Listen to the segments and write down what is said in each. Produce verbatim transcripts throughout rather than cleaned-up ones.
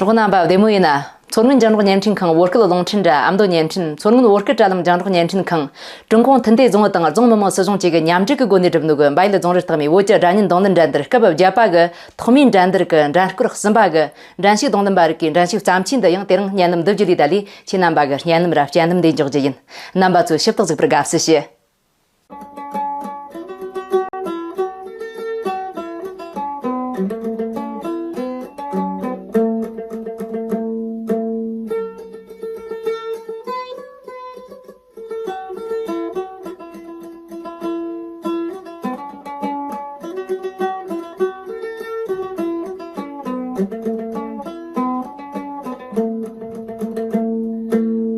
རོགས་རྣམ་པ་བདེ་མོ་ཡིན་ན། མཚོ་སྔོན་རྒྱང་སྒྲོག་བརྙན་འཕྲིན་ཁང་བོད་སྐད་རླུང་འཕྲིན་དྲ་ཨ་མདོ་བརྙན་འཕྲིན། མཚོ་སྔོན་བོད་སྐད་དྲ་ལམ་རྒྱང་སྒྲོག་བརྙན་འཕྲིན་ཁང་། ཀྲུང་གུང་ཐུན་ཏེ་རྫོང་དང་རྫོང་མི་དམངས་སྲིད་གཞུང་བཅས་ཀྱི་མཉམ་འབྲེལ་གྱི་སྒོ་ནས་བསྒྲུབས་ནོ་གི་འབའ་ཡུལ་རྫོང་རི་སྟག་མའི་བོད་ཀྱི་སྒྲ་སྙན་རྡུང་ལེན་འགྲན་བསྡུར་སྐབས་བརྒྱད་པ་གི་ཐོག་མའི་འགྲན་བསྡུར་གྱི་འགྲན་སྐོར་གསུམ་པ་གི་འགྲན་ཞུགས་རྡུང་ལེན་པ་རིགས་ཀྱི་འགྲན་ཞུགས་བརྩམས་ཆོས་འདི་ཡང་དེ་རིང་སྙན་ལམ་འདི་བརྒྱུད་ལས་ད་ལས་ཁྱེད་རྣམ་པ་གི་སྙན་ལམ་ར་སྤྱན་ལམ་འདི་འཇོག་རྒྱུ་ཡིན། རྣམ་པ་ཚོས་ཞིབ་ཏུ་གཟིགས་པར་དགའ་བསུ་ཞུ།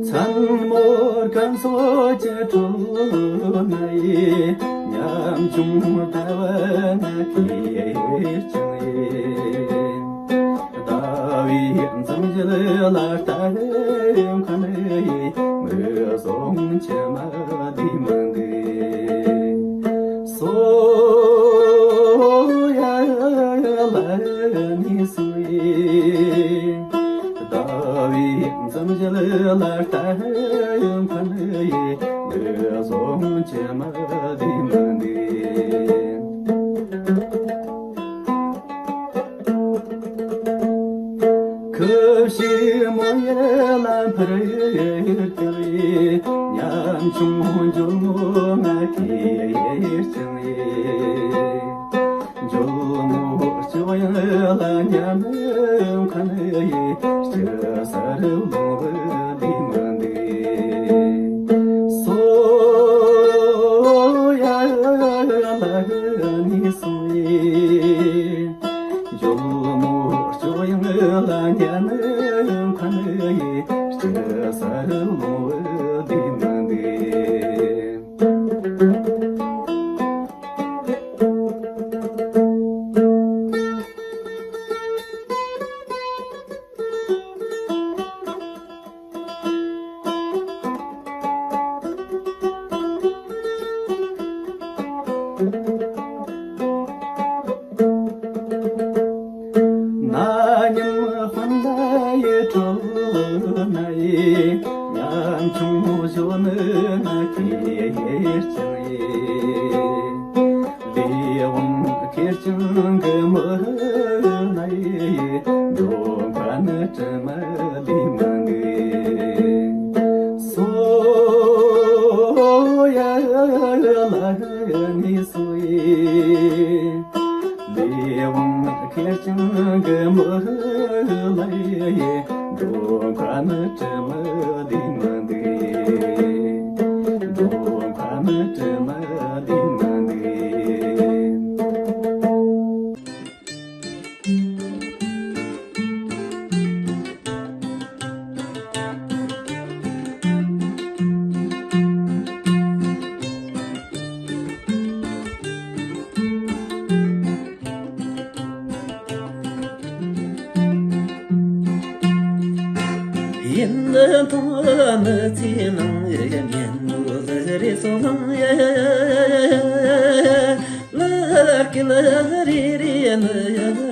མཚན་མོར་སྐམ་སོ་ཀྱི་ཁྲོད་ན་ཡི། ཉམ་ཆུང་ལྟ་བ་ན་ཁེར་རྐྱང་ཡི། ཟླ་བའི་འཛུམ་བརྗིད་ལ་ལྟ་མཁན་ཡི། མི་བཟང་ཕྱི་མ་བདེ་མི་འདུག་སོ་ཡ་ལ་ནི་སུ་ཡི། ཟླ་བའི་འཛུམ་བརྗིད་ལ་ལྟ་མཁན་ཡི། མི་བཟང་ཕྱི་མ་བདེ་མི་འདུག་ཁུ་བྱུག་མོ་ཡི་ལམ་བར་བསྐྱལ་བའི། ཉམ་ཆུང་ཇོ་མོ་ང་ཁེར་རྐྱང་ཡི། ཇོ་མོ་སྐྱོ་ཡང་ལ་ཉམ་མཁན་ཡི། སྐྱོ་སར་ལོང་བུ་ལི་མ་འདི། སོ་ཡ་ལ་ནི་སོ་ཡི། ཇོ་མོ་སྐྱོ་ཡང་ལ་ཉན་མཁན་ཡི། སྐྱོ་སར་ལོང་བུ་ལི་མ་འདི། ན་ཉིན་སྤུན་ཟླ་ཡི་ཁྲོད་ན་ཡི། ཉམ་ཆུང་ཞོ་ནུ་ན་ཁེར་རྐྱང་ཡི། ལས་དབང་ཁེར་རྐྱང་གི་མི་ལ་ཡི། འགྲོ་མཁན་དྲི་མ་ལས་མ་འདུག་སོ་ཡ་ལ་ནི་སོ་ཡི། ལས་དབང་ཁེར་རྐྱང་གི་མི་ལ་ཡི། འགྲོ་མཁན་དྲི་མ་ལས་མ་འདུག་འགྲོ་མཁན་དྲི་མ་ལས་མ་འདུག་ཡིན་མཐོང་མི་ཚེ་ནང་ཡ་ཉན་མོ་ལ་རེ་སོ་ལང་ཡ། ལར་གི་ལ་རེ་རེ་ནི་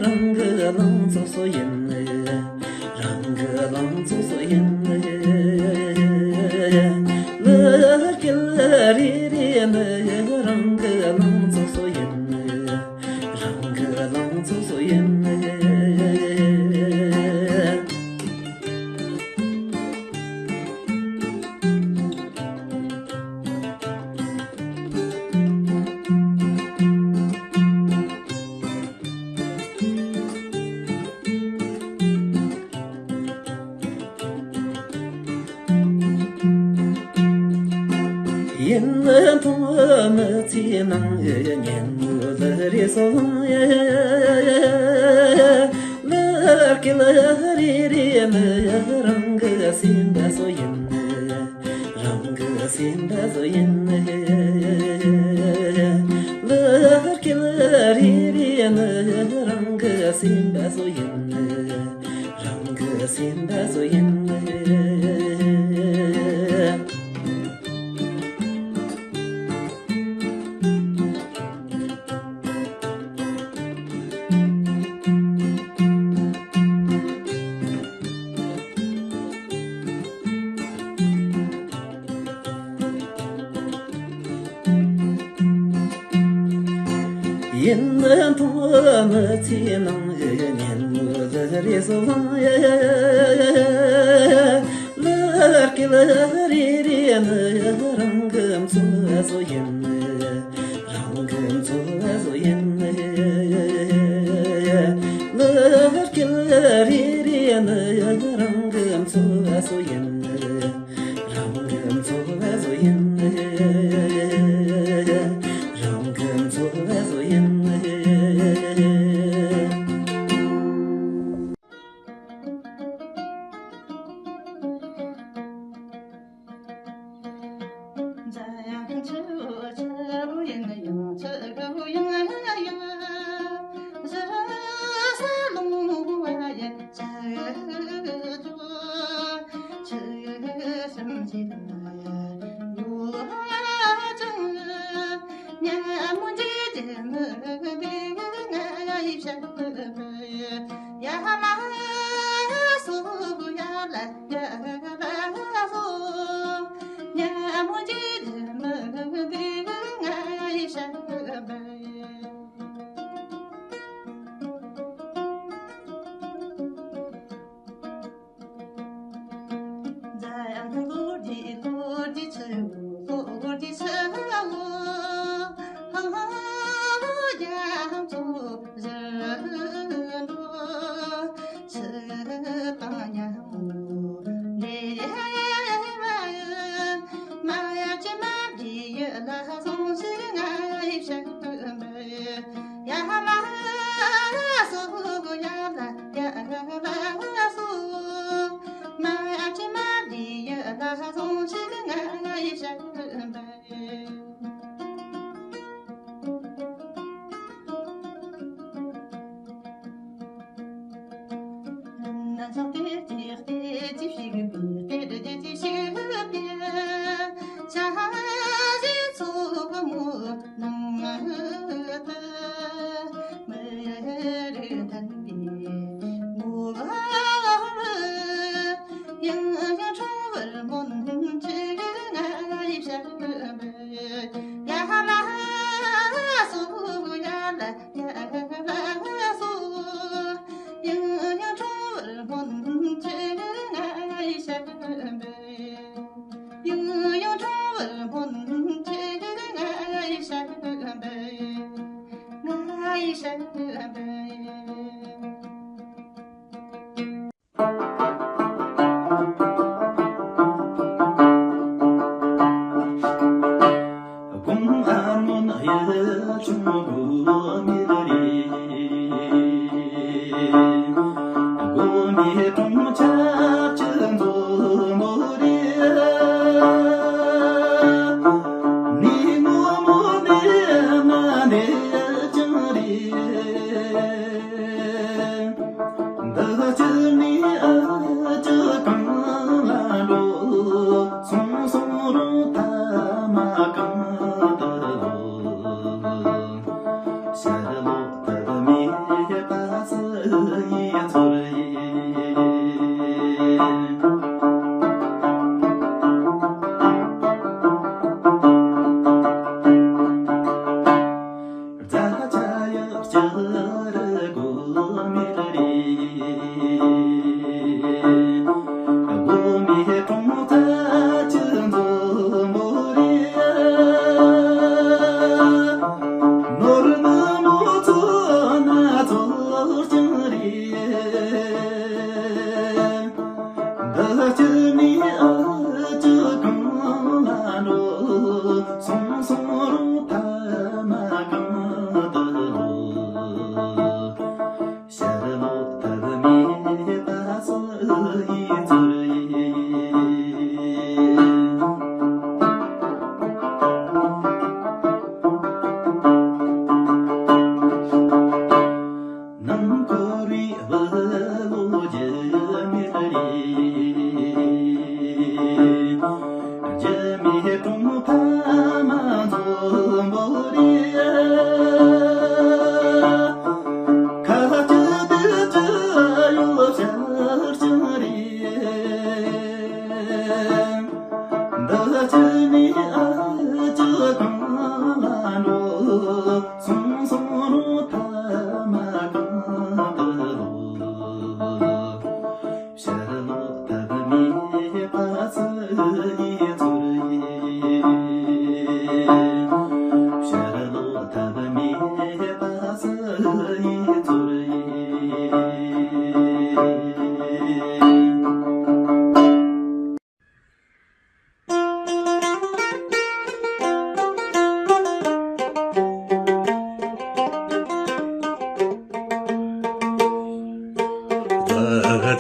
རང་གི་ལང་ཚོ་སོ་ཡིན། རང་གི་ལང་ཚོ་སོ་ཡིན། ལར་གི་ལ་རེ་རེ་ནི་རང་གི་ལང་ཚོ་སོ་ཡིན། རང་གི་ལང་ཚོ་སོ་ཡིན། ཡིན་མཐོང་མི་ཚེ་ནང་ཉན་མོ་ལ་རེ་སོང་ཡ། ལར་གི་ལ་རེ་རེ་ནི་རང་གི་སེམས་པ་སོ་ཡིན། རང་གི་སེམས་པ་སོ་ཡིན། ལར་གི་ལ་རེ་རེ་ནི་རང་གི་སེམས་པ་སོ་ཡིན། རང་གི་སེམས་པ་སོ་ཡིན། ཡིན་མཐོང་མི་ཚེའི་ནང་ཉིན་མོ་ལི་རེ་སོ་ལང་། ལི་སྐད་རེ་རེ་ནི་རང་གི་མཚོ་སོ་ཡིན། རང་གི་མཚོ་སོ་ཡིན། ལི་སྐད་རེ་རེ་ནི་རང་གི་མཚོ་སོ་ཡིན། རང་གི་མཚོ་བཟོ་ཡིན། རང་གི་མཚོ་བཟོ་ཡིན། འདི་ཕྱིར་ནི་ཨ་ཅག་གང་ལ་འགྲོ། སོང་སོང་རུང་ཐ་མ་གང་དུ་ལོག། ཕྱིར་ལོག་ཐབས་མེད་པ་སུ་ཡིས་ཚོར་ཡིན།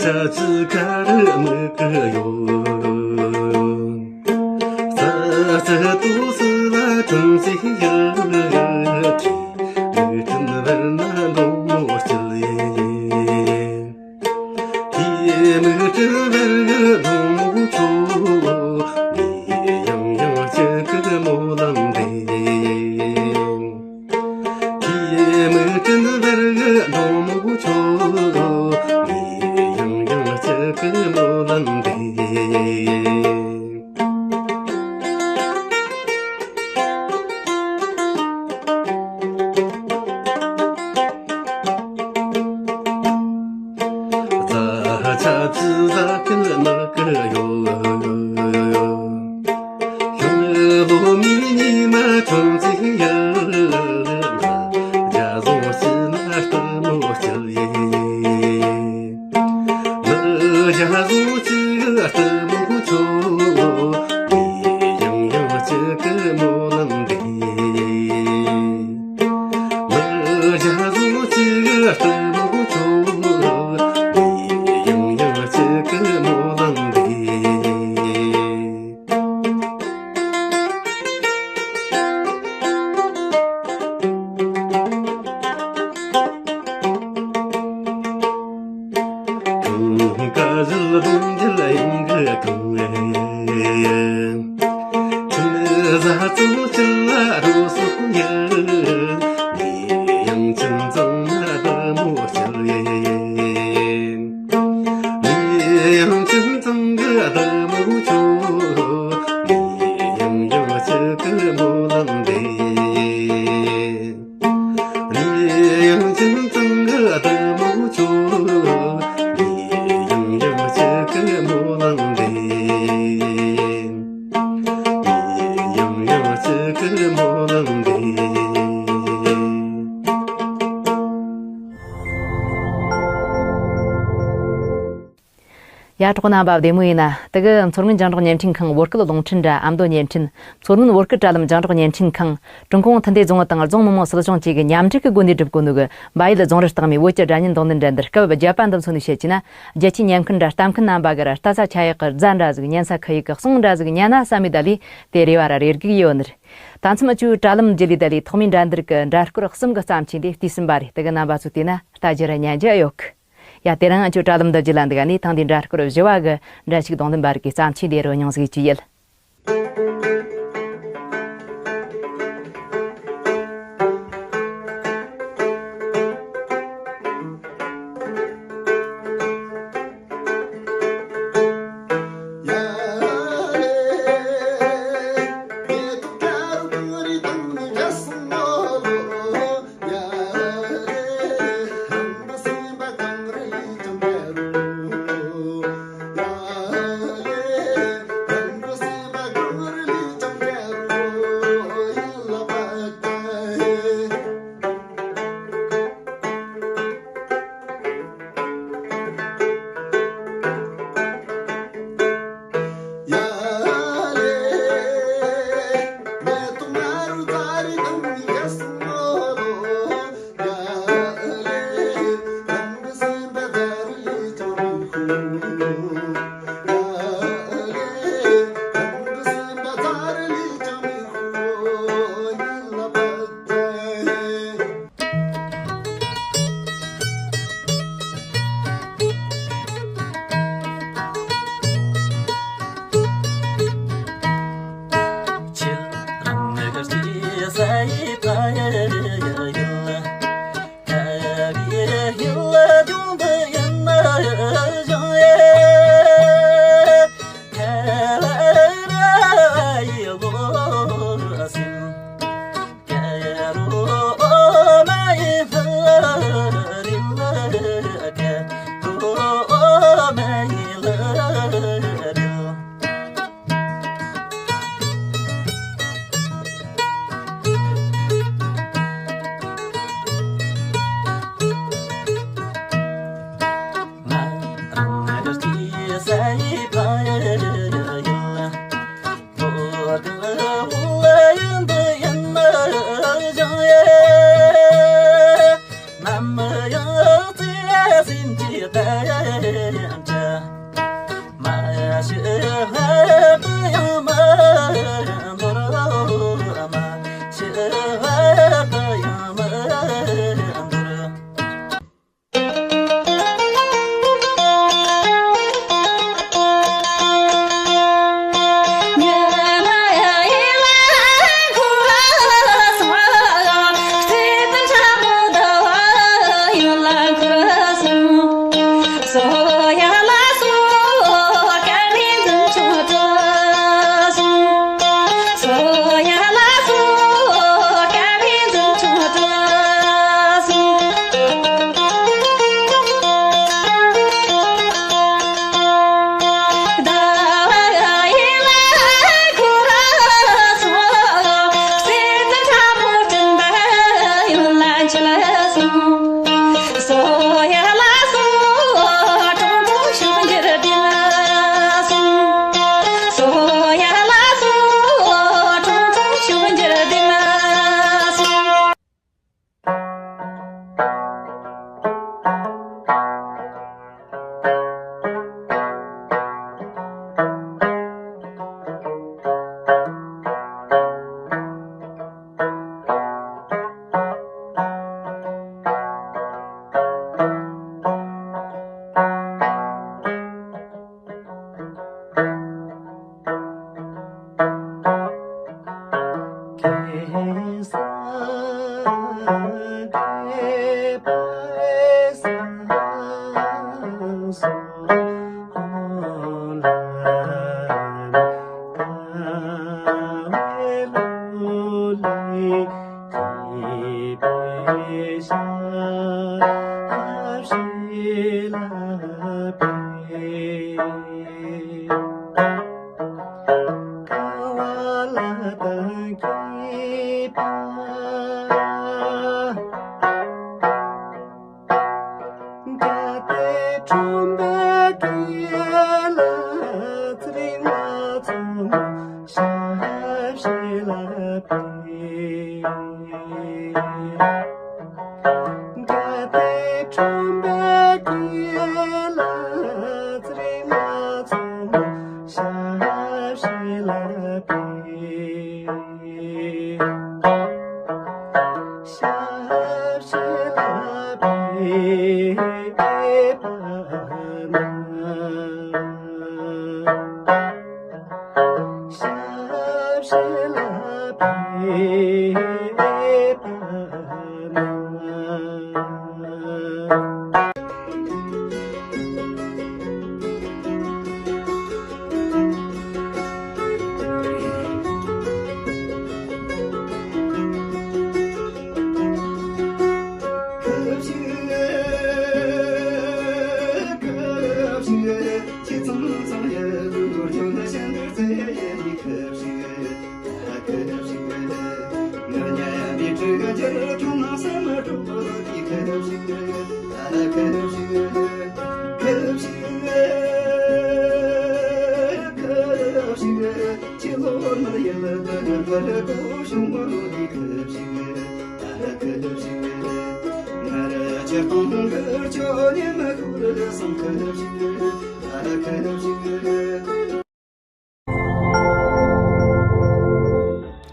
ད་ཅི་ག་རུ་མི་གི་ཡོད། ས་ཚ་དུ་སུ་ལ་ཐུང་སི་ཡ་ཁི་མི་ཐུན་བར་ན་འདོང་མོ་སྐྱིད་ཡེ། ཁྱེད་མི་ཐུན་བར་ན་འདོང་མོ་ཆོ་ངས་ཡང་ཡང་སྐྱིད་གི་མོ་ལམ་འདེད། ཁྱེད་མི་དྲན་བར་འགྲོ་མོ་ཆོ། ངས་ཡང་ཡང་སྐྱིད་གི་མོ་ལམ་འདེད། ཚ་ཆ་ཚི་ཟ་ཀི་ནག་གི་ཡོད། ཁྱོད་ལོ་མི་ཉི་མ་ཁྱོད་ཚེ་ཡ། རྒྱ་བཟུང་ཕྱི་ན་སྟག་མོ་སྐྱིད་ཡེ། མི་རྒྱ་བཟུང་ཕྱི་སྟག་མོ་ཆོ། ངས་ཡང་ཡང་སྐྱིད་གི་མོ་ལམ་འདེད། མི་རྒྱ་བཟུང་ཕྱི་སྟག་མོ་ཆོ། ངས་ཡང་ཡང་སྐྱིད་གི་མོ་ལམ་འདེད། ཁང་ཁ་ཟིལ་སྡོང་འདི་ལ་ཡིན་གི་ཁང་། ཁྱིམ་བཟའ་ཚང་ཆུ་ལ་རོ་སོག་ཡ། ངས་ཡང་ཁྱིམ་ཚང་ན་བདག་མོ་སྐྱིད་ཡེ། ངས་ཡང་ཁྱིམ་ཚང་གི་བདག་མོ་ཆོ། ངས་ཡང་ཡང་སྐྱིད་གི་མོ་ལམ་འདེད། ངས་ཡང་ཁྱིམ་ཚང་གི་བདག་མོ་ཆོ། ངས་ཡང་ཡང་སྐྱིད་གི་མོ་ལམ་འདེད། ངས་ཡང་ཡང་སྐྱིད་གི་མོ་ལམ་འདེད། ཡ། གྲོགས་རྣམ་པ་བདེ་མོ་ཡིན་ན། དེ་གི་མཚོ་སྔོན་རྒྱང་སྒྲོག་བརྙན་འཕྲིན་ཁང་བོད་སྐད་རླུང་འཕྲིན་དྲ་ཨ་མདོ་བརྙན་འཕྲིན། མཚོ་སྔོན་བོད་སྐད་དྲ་ལམ་རྒྱང་སྒྲོག་བརྙན་འཕྲིན་ཁང་། ཀྲུང་གུང་མཐུན་སྡེ་རྫོང་དང་རྫོང་མི་དམངས་སྲིད་གཞུང་བཅས་ཀྱི་མཉམ་འབྲེལ་གྱི་སྒོ་ནས་སྒྲུབ་གོ་ནོ་གི་བལ་ཡུལ་རྫོང་རི་སྟེང་ནས་བོད་ཀྱི་སྒྲ་སྙན་རྡུང་ལེན་འགྲན་བསྡུར་སྐབས་བརྒྱད་པ་འདེམས་ཚོགས་ནས་བཤད་ཀྱི་ན། རྒྱལ་སྤྱིའི་ཉན་མཁན་དྲ་ལྟ་མཁན་རྣམ་པ་གི་ར་ལྟ་ས་ཆ་ཡག་གི་རྫ་འདྲ་ཟིག་ཉན་ས་ཁི་ཡིག་གི་གསུང་འདྲ་ཟིག་ཉན་ན་བསམ་མེད་ད་ལི་དེ་རེ་བ་ར་རེ་སྒུག་ཡོད་ནི་རེད། ད་མཚམས་ཨ་ཅུ་དྲ་ལམ་བརྒྱུད་ལས་ད་ལི་ཐོག་མའི་འགྲན་བསྡུར་གི་འདྲ་སྐོར་གསུམ་གི་བརྩམས་ཆོས་འདི་བལྟས་ཟིན་པ་རེད། དེ་གི་རྣམ་པ་ཚོ་བལྟས་ན་ལྟ་རྒྱུ་ར་ཉན་རྒྱུ་ཡོད་གི། ཡ། དེ་རིང་ཨ་ཅོ་དྲ་ལམ་འདི་བརྒྱུད་ལ་འདི་ག་ནས་ཐེངས་འདིའི་འདྲ་སྐོར་བཞི་བ་གི་འདྲ་ཞིག་རྡུང་ལེན་པ་རིག་གི་བརྩམས་ཆོས་འདི་རོ་མྱོང་ཟིག་ཅི་ཡིན།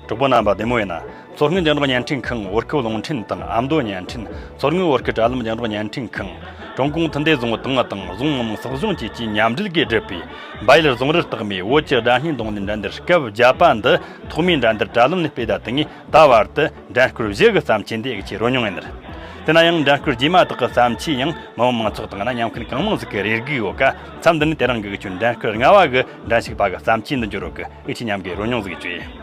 གྲོགས་པོ་རྣམ་པ་བདེ་མོ་ཡིན་ན། མཚོ་སྔོན་རྒྱང་སྒྲོག་བརྙན་འཕྲིན་ཁང་བོད་སྐད་རླུང་འཕྲིན་དང་ཨ་མདོ་བརྙན་འཕྲིན། མཚོ་སྔོན་བོད་སྐད་དྲ་ལམ་རྒྱང་སྒྲོག་བརྙན་འཕྲིན་ཁང་། ཀྲུང་གུང་མཐུན་སྡེ་བཟང་པོ་དང་དང་བཟུང་མི་དམངས་སྲིད་གཞུང་བཅས་ཀྱིས་མཉམ་འབྲེལ་གྱིས་བསྒྲུབས་པའི་བལ་ཡུལ་ཟུང་རི་ལྟག་མའི་བོད་ཀྱི་སྒྲ་སྙན་རྡུང་ལེན་འགྲན་བསྡུར་སྐབས་བརྒྱད་པ་འདི་ཐོག་མའི་འགྲན་བསྡུར་དྲ་ལམ་ནས་སྤེལ་ད་དེ་ངས་ད་བར་དུ་འགྲན་བསྐོར་བཞི་གི་བརྩམས་ཆོས་འདི་ཡི་ཆེས་རོལ་མྱོང་ཡིན། དེ་ན་ཡང་འགྲན་བསྐོར་རྗེས་མ་དག་གི་བརྩམས་ཆོས་ཡང་མི་མང་མང་ཚོགས་དང་ན་མཉམ་མཁན་གང་མང་ཟིག་གི་རེ་སྒུག་ཡོད་ཀ་མཚམས་འདི་ནས་དེ་རིང་གི་ཆོས་འགྲན་བསྐོར་ལྔ་བ་གི་འགྲན་ཞུགས་པ་གི་བརྩམས་ཆོས་འདི་འབྱོར་རོགས་གི་ཨི་ཆི་མཉམ་གི་རོལ་མྱོང་ཟིག་བྱོས།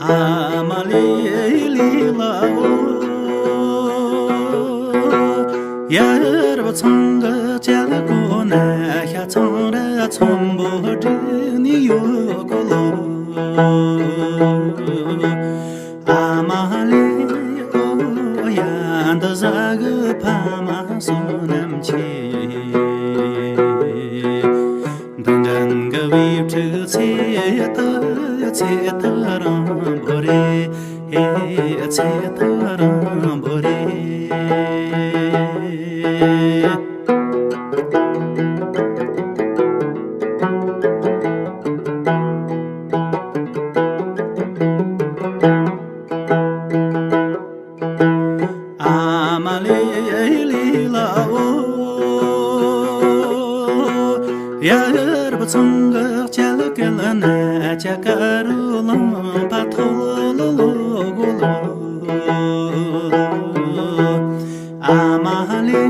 ཨ་མ་ལི་ལི་ལ་འོ། ཡར་བ་ཚང་གི་བྱ་ལ་གོ་ན་ཤ་ཚང་ར་ཚོམ་བུ་བྲི་ནི་ཡོད་གོ་ལོ། ཨ་མ་ལི་འོ་ཡ་འདི་ཟ་གི་ཕ་མ་བསོད་ནམས་ཆེ། འདི་འདྲ་གི་བའི་ཕྲུག་ཚེ་ད་ཚེ་ད་རང་བོ་རེད། ཨེ་ཚེ་ད་རང་བོ་རེད། ཨ་མ་ལི་ལི་ལ་འོ། ཡར་བ་ཚང་གི་བྱ་ལ་ཀི་ལ་ན་ཅ་ཀ་རུ་ལང་པ་ཐོ་ལོ་ལོ་གོ་ལོ། ཨ་མ་ལི་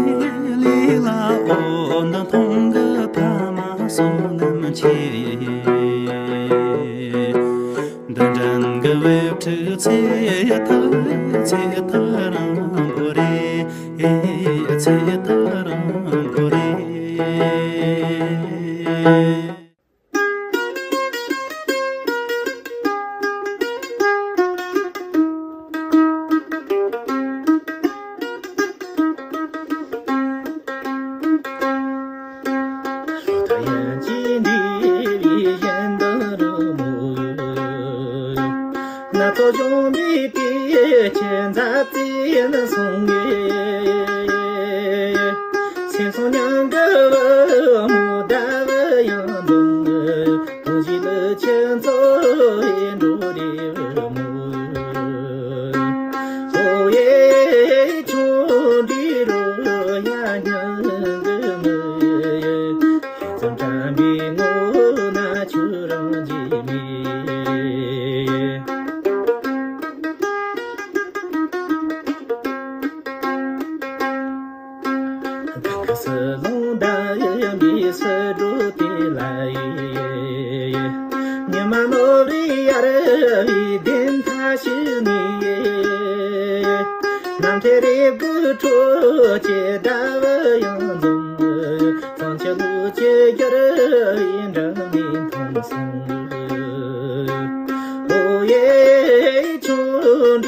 ལི་ལ་འོ། ན་ཐོང་གི་ཕ་མ་བསོད་ནམས་ཆེ། འདི་འདྲ་གི་བའི་ཕྲུག་ཚེ་ད་ཚེ་ད་རང་བོ་རེད། ཨེ་ཚེ་ད་རང་བོ་རེད། ན་ཚོགས་འབྱུང་བའི་དེ་ཁྱེད་མཛའ་བརྩེ་ནས་སོང་ངེ། སེམས་སོང་མྱང་གི་བུ་མོ་ཟླ་བ་ཡང་འཛོམས། དུང་བཞི་ལུ་ཁྱེད་ཚོ་ཡིན་འགྲོ་རེ་བུ་མོ། ཨོ་ཡེ་ཆུང་འདྲི་རོ་ཡ་ཉང་གི་མི། ཙམ་དྲན་པའི་ངོ་ན་ཆུ་རང་རྗེས་མེད། ག་སི་ལོང་ད་ཡ་མི་སི་འགྲོ་དེ་ལ་ཡེ། ཉི་མ་ནོར་བའི་ཡར་བའི་བདེན་མཐའ་ཞིག་ནི། ནམ་མཁའི་རེབ་གི་ཁྲོད་ཀྱི་ཟླ་བ་ཡང་འཛོམས། གཙང་ཆུ་ལུག་གི་རྒྱུ་རུ་ཡི་འདྲ་མི་མཐོང་སོང་། ཨོ་ཡེ་ཆུང་